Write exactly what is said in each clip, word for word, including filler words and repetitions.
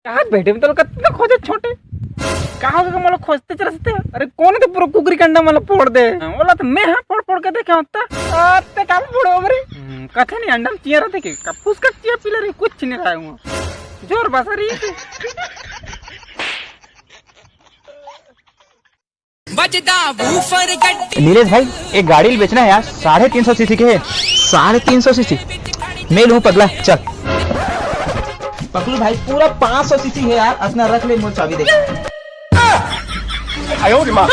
कहाँ बैठे में तो कतना खोजे छोटे। कहाँ के मतलब खोजते चलते? अरे कौन तो पूरा कुकरी कंडा मतलब फोड़ दे। हाँ, बोला तो मैं हाँ फोड़ फोड़ के देखे होता। आते काम फोड़ो बरे। हम्म, कथे नहीं अंडम चिया रहते के। कब फुसका चिया पी ले रही, कुछ नहीं रहा हूँ। जोर बसा रही है। बजदा वूफर गड्डी। नीलेश भाई, एक गाड़ी बेचना है यार, साढ़े तीन सौ सीसी के है। साढ़े तीन सौ सीसी? मैं लूँ पगला, चल। पकलू भाई, पूरा पाँच सौ सीसी है यार, अपना रख ले, मोर चाबी दे। आयो रे माँ।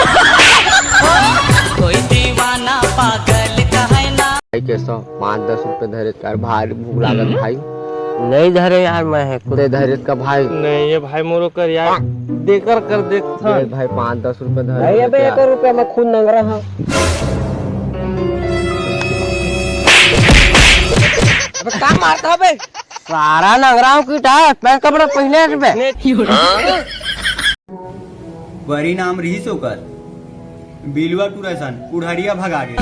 कोई दीवाना पागल कहना। भाई, कैसा पाँच दस रुपए धरे यार, भारी भूख लागत भाई। नहीं धरे यार, मैं है खुद। दे धरे का भाई। नहीं, ये भाई मोरो कर यार, देकर कर देख दे भाई, पाँच दस रुपए धरे भाई, अबे यार। एक रुपया मैं खुद नंग रहा हूँ। अबे का मारता बे? सारा नंग रहा हूँ की टायर, पैंट कपड़ा पहले हट बे। बरी नाम रहीस ओकर, बिलवा टूरा सन, कुढ़ारिया भगा गे।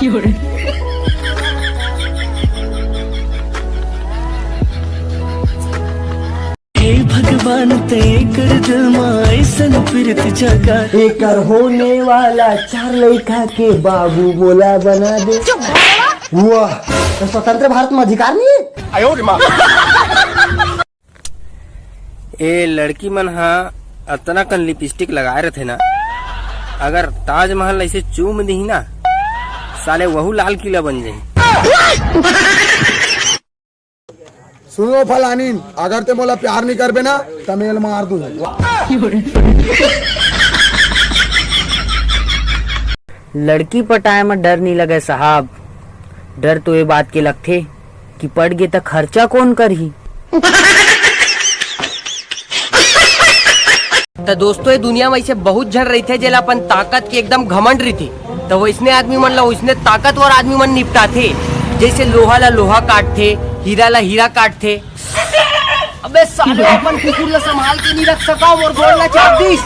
हे भगवान, ते कर दिल मा ऐसन प्रीत जगा। एकर होने वाला चार लइका के बाबू मोला बना दे। वाह, तो स्वतंत्र भारत में अधिकार नहीं है? ए लड़की मन हा अतना कन लिपस्टिक लगाए रथे ना, अगर ताजमहल ऐसे चूम दिही ना, साले वहू लाल किला बन जाही। सुनो फलानीन, अगर ते मोला प्यार नहीं करबे ना, त मेल मार दूं। लड़की पटाए म डर नहीं लगे साहब, डर तो ये बात के लगथे कि पड़ गे त खर्चा कौन करही? त दोस्तों, ये दुनिया में ऐसे बहुत झन रहिथे, जेला अपन ताकत के एकदम घमंड रहिथे। त वैसने आदमी मन ला वैसने ताकतवर आदमी मन निपटाथे, जैसे लोहा ला लोहा काटथे, हीरा ला हीरा काटथे। अबे साले, अपन कुकुर ला संभाल के नहीं रख सका, मोर गोड़ ला चाप दिस।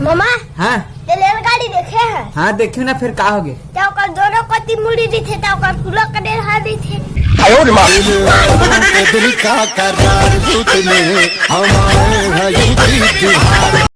मामा, हाँ। ते रेलगाड़ी देखे है? हाँ, देखे ना, फिर का हो गए? त ओकर दोनों कति मुड़ी रहिथे, त ओकर पूरा कनेर हा रहिथे। आयो रे माँ। दिल का करार भूत में हमारे है यूपी बिहार।